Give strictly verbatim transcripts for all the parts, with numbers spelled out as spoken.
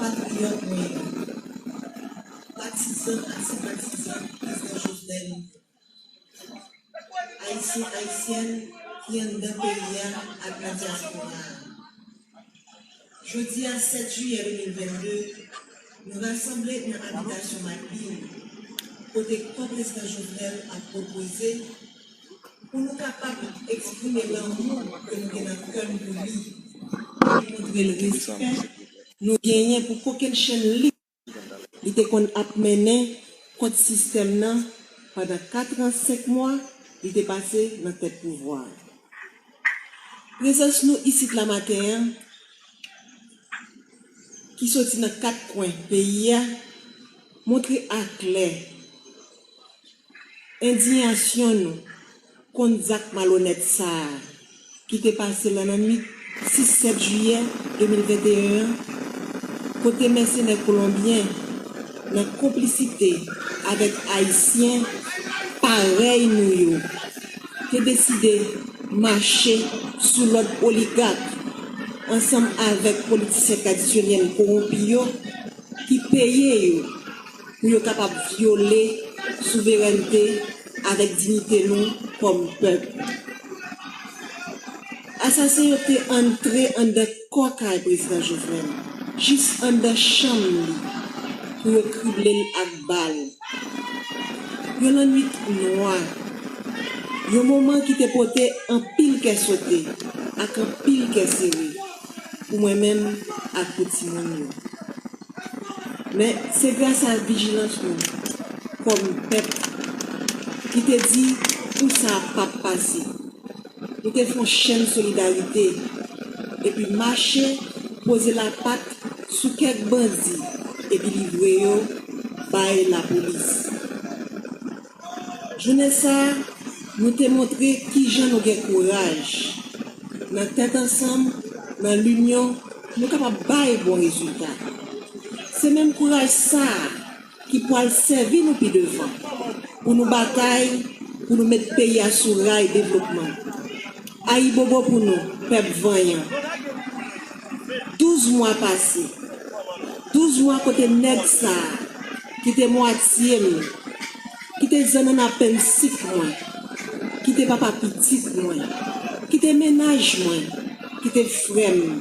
Konpatriyòt mwen yo, patizan ak senpatizan Prezidan Jovenel, Ayisyen, Ayisyèn ki anndan peyi a ak nan dyaspora a. Jodi a, sèt jiyè de mil vennde, nou rasanble nan abitasyon Madlin, kote kò Prezidan Jovenel ap repoze, pou nou kapab eksprime lanmou ke nou gen nan kè n pou li, epi montre l respè nou genyen pou kokennchenn lit li te konn ap mennen kont sistèm nan pandan kat an senk mwa li te pase nan tèt pouvwa a. Prezans nou isit la maten an, ki soti nan kat kwen peyi a, montre aklè endiyasyon nou kont zak malonèt sa a ki te pase nan lannwit sis sèt jiyè de mil venteyen an, kote mèsenè kolonbyen, nan konplisite avèk Ayisyen parèy nou yo, te deside mache sou lòd oligak ansanm avèk politisyen tradisyonèl kowonpi yo ki peye yo pou yo kapab vyole souverènte avèk diyite nou kòm pèp. Asasen yo te antre anndan kò kay Prezidan Jovenel, jis anndan chanm li, pou yo krible l ak bal. Yon lannwit nwa, yon moman ki te pote anpil kè sote ak anpil kè sere pou mwen menm ak pou timoun yo. Men se gras a vijilans nou kòm pèp ki te di kou sa a p ap pase. Nou te fè yon chenn solidarite epi mache poze lapat sou kèk bandi epi livre yo bay lapolis. Jounen sa a, nou te montre kijan nou gen kouraj. Nan tèt ansanm, nan linyon, nou kapab bay bon rezilta. Se menm kouraj sa a ki pral sèvi nou pi devan pou nou batay, pou nou met peyi a sou ray devlopman. Ayibobo pou nou, pèp vanyan. Douz mwa pase. Douz mwa kote nèg sa a ki te mwatye m, ki te zannann apènsif mwen, ki te papa pitit mwen, ki te mennaj mwen, ki te frè m,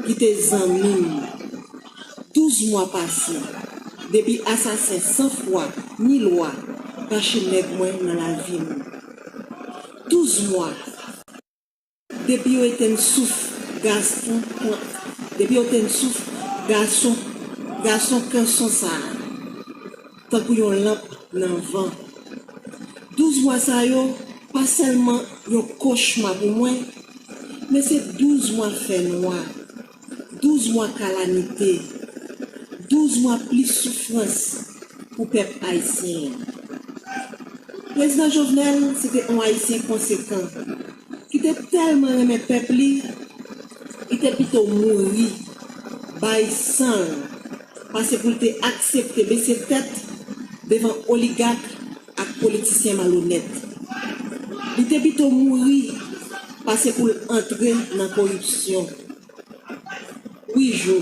ki te zanmi m. Douz mwa pase depi asasen san fwa ni lwa rache nèg mwen nan lavi m. Douz mwa depi yo etenn souf gason, depi yo etenn souf gason, gason kanson sa a, tankou yon lanp nan van. Douz mwa sa yo pa sèlman yon kochma pou mwen, men se douz mwa fènwa, douz mwa kalamite, douz mwa plis soufrans pou pèp ayisyen an. Prezidan Jovenel se te yon Ayisyen konsekan ki te tèlman renmen pèp li, li te pito mouri, bay san l, pase pou l te aksepte bese tèt devan oligak ak politisyen malonèt. Li te pito mouri pase pou l antre nan koripsyon. Wi, Jo,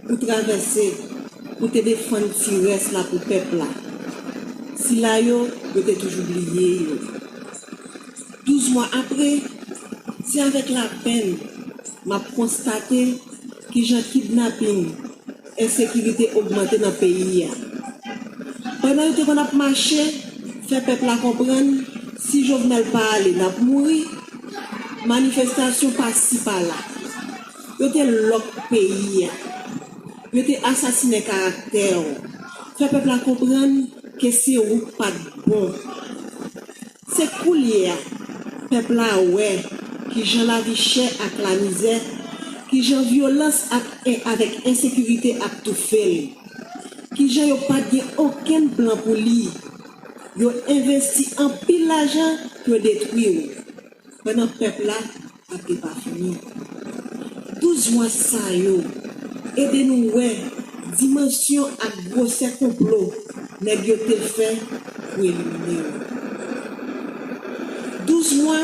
ou travèse pou te defann ti rès la pou pèp la. Sila yo, yo te toujou bliye yo. Douz mwa apre, se avèk lapenn m ap konstate kijan kidnaping, ensekirite ogmante nan peyi a. Pandan yo te konn ap mache, fè pèp la konprann, si Jovenel pa ale, n ap mouri, manifestasyon pasi pala. Yo te lòk peyi a. Yo te asasinen karaktè w. Fè pèp la konprann ke se ou k pa t bon. Se koulye a, pèp la wè kijan lavi chè ak lamizè, kijan vyolans ak en-, avèk ensekirite ap toufe l, kijan yo pa t gen okenn plan pou li. Yo envesti anpil lajan pou yo detwi w, pandan pèp la ap depafini. Douz mwa sa yo ede nou wè dimansyon ak gwosè konplo nèg yo te fè pou elimine w. Douz mwa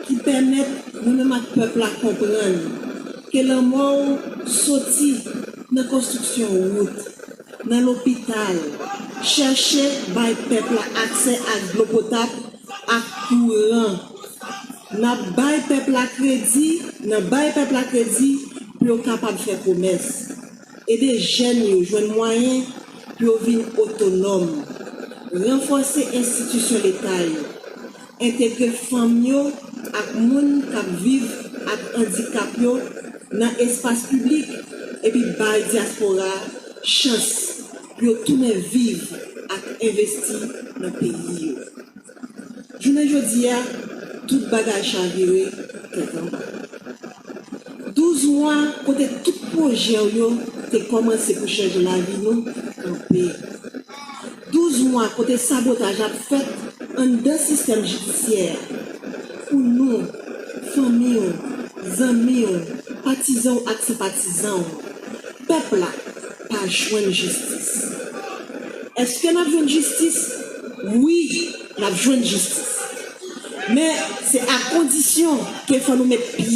ki pèmèt nou menm ak pèp la konprann ke lanmò w soti nan konstriksyon wout, nan lopital, chèche bay pèp la aksè ak dlo potab ak kouran. N ap bay pèp la kredi, nan bay pèp la kredi pou yo kapab fè komès. Ede jèn yo jwenn mwayen pou yo vin otonòm. Ranfòse enstitisyon leta yo. Entegre fanm yo ak moun k ap viv ak andikap yo nan espas piblik epi bay dyaspora a chans pou yo tounen viv ak envesti nan peyi yo. Jounen jodi a, tout bagay chavire tèt anba. Douz mwa kote tout pwojè w yo te kòmanse pou chanje lavi nou kanpe. Douz mwa kote sabotaj ap fèt anndan sistèm jidisyè a. Pou nou, fanmi w, zanmi w, patizan w ak senpatizan w, pèp la pa jwenn jistis. Èske n ap jwenn jistis? Wi, n ap jwenn jistis. Men, se a kondisyon ke fò nou met pye